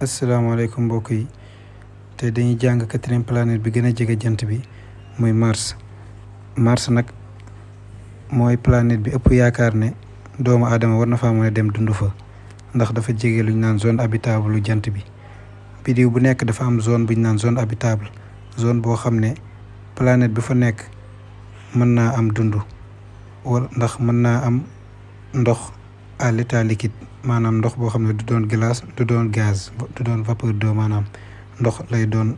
asalaamaaleykum mbokk yi te dañuy jàng quatrième planète bi gën a jege jant bi muy Mars. Mars nag mooy planète bi ëpp yaakaar ne doomu aadama war na faa mën a dem dund fa ndax dafa jege lu ñu naan zone habitable lu jant bi. biddiw bu nekk dafa am zone bu ñu naan zone habitable, zone boo xam ne planète bi fa nekk mën naa am dund wala ndax mën naa am ndox à l'état liquide, maanaam ndox boo xam ne du doon glace, du doon gaz, du doon vapeur d'eau, maanaam ndox lay doon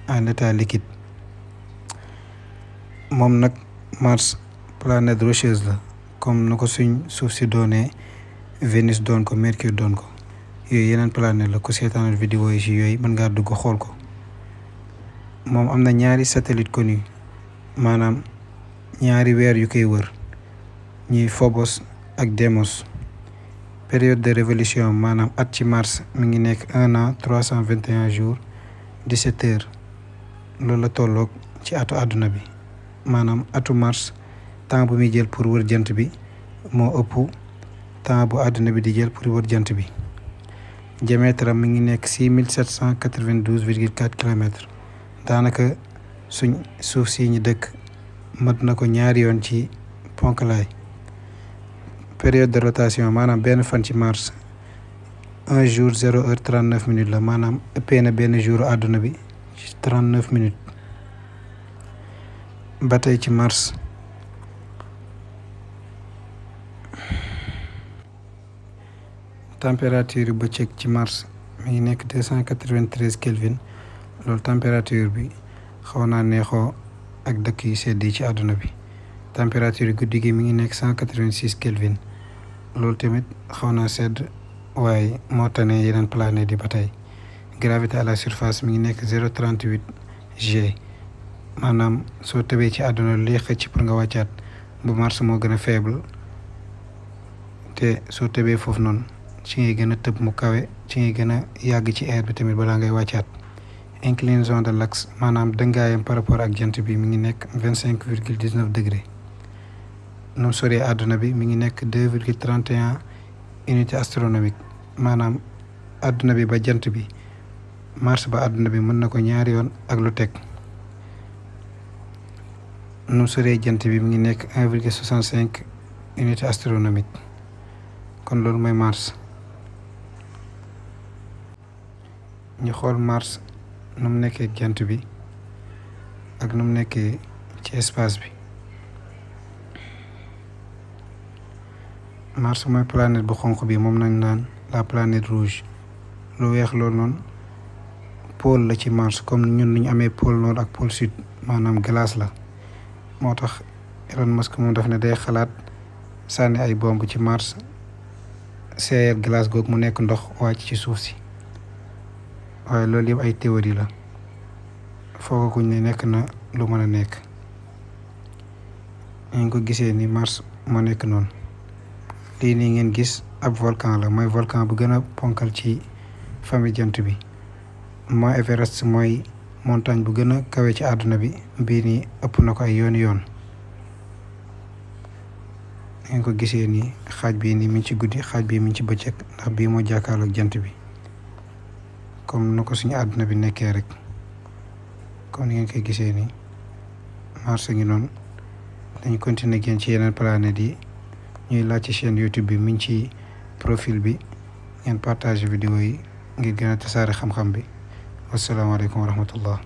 en état liquide. moom nag Mars planète rocheuse la comme na ko suñ suuf si doonee, Vénus doon ko, Mercure doon ko. yooyu yeneen planète la. ku seetaanal vidéo yi si yooyu mën ngaa dugg xool ko. moom am na ñaari satellite connu, maanaam ñaari weer yu koy wër, ñuy Phobos ak Deimos. période de révolution maanaam at ci Mars mi ngi nekk 1 an 321 jours 17 heures. loolu la tolloog ci atu àdduna bi, maanaam atu Mars temps bu muy jël pour wër jant bi moo ëpp temps bu àdduna bi di jël pour wër jant bi. diamètre am mi ngi nekk 6792,4 kilomètres. daanaka suñ suuf si ñu dëkk mat na ko ñaari yoon ci ponkalaay. période de rotation maanaam benn fan ci Mars 1 jour 0 heure 39 minutes la, maanaam ëppee na benn jour àdduna bi ci 39 minutes. ba tey ci Mars température bëccëg ci Mars mi ngi nekk 293 Kelvin. loolu température bi xaw naa neexoo ak dëkk yu sedd yi ci àdduna bi. température guddi gi mi ngi nekk 186 Kelvin. loolu tamit xaw naa sedd waaye moo tane yeneen planètes yi ba tey. gravité à la surface mi ngi nekk 0,38 G, maanaam soo tëbee ci àdduna li xëcc pour nga wàccaat bu Mars moo gën a faible, te soo tëbee foofu noonu ci ngay gën a tëb mu kawe, ci ngay gën a yàgg ci air bi tamit balaa ngay wàccaat. inclinaison de l'axe maanaam dëngaayam par rapport ak jant bi mi ngi nekk 25,19 degré. nu mu soree àdduna bi mi ngi nekk 2,31 unité astronomique, maanaam àdduna bi ba jant bi, Mars ba àdduna bi mën na ko ñaari yoon ak lu teg. nu mu soree jant bi mi ngi nekk 1,65 unité astronomique. kon loolu mooy Mars. ñu xool Mars nu mu nekkee jant bi ak nu mu nekkee ci espace bi. Mars mooy planète bu xonq bi, moom nañ naan la planète rouge. lu weex loolu noonu pôle la ci Mars, comme ñun ni ñu amee pôle nord ak pôle sud, maanaam glace la. moo tax Elon Musk moom daf ne day xalaat sànni ay bomb ci Mars, seeyal glace googu mu nekk ndox wàcc ci suuf si. waaye loolu yëpp ay théorie la, foogaguñ ne nekk na lu mën a nekk. ñu ngi ko gisee ni Mars moo nekk noonu. lii nii ngeen gis ab volcan la, mooy volcan bu gën a ponkal ci famille jant bi. Mont Everest mooy montagne bu gën a kawe ci àdduna bi, bii nii ëpp na ko ay yooni yoon. ngeen ko gisee nii xaaj bii nii mi ngi ci guddi, xaaj bii mi ngi ci bëccëg, ndax bii moo jàkkaarloog jant bi comme na ko suñu àdduna bi nekkee rek. comme ni ngeen koy gisee nii Mars ngi noonu. dañu continuer génn ci yeneen planètes yi. ñuy laaj ci chaîne YouTube bi mi ngi ci profil bi, ngeen partage vidéo yi ngir gën a tasaare xam-xam bi. wasalaamaaleykum wa rahmatullah.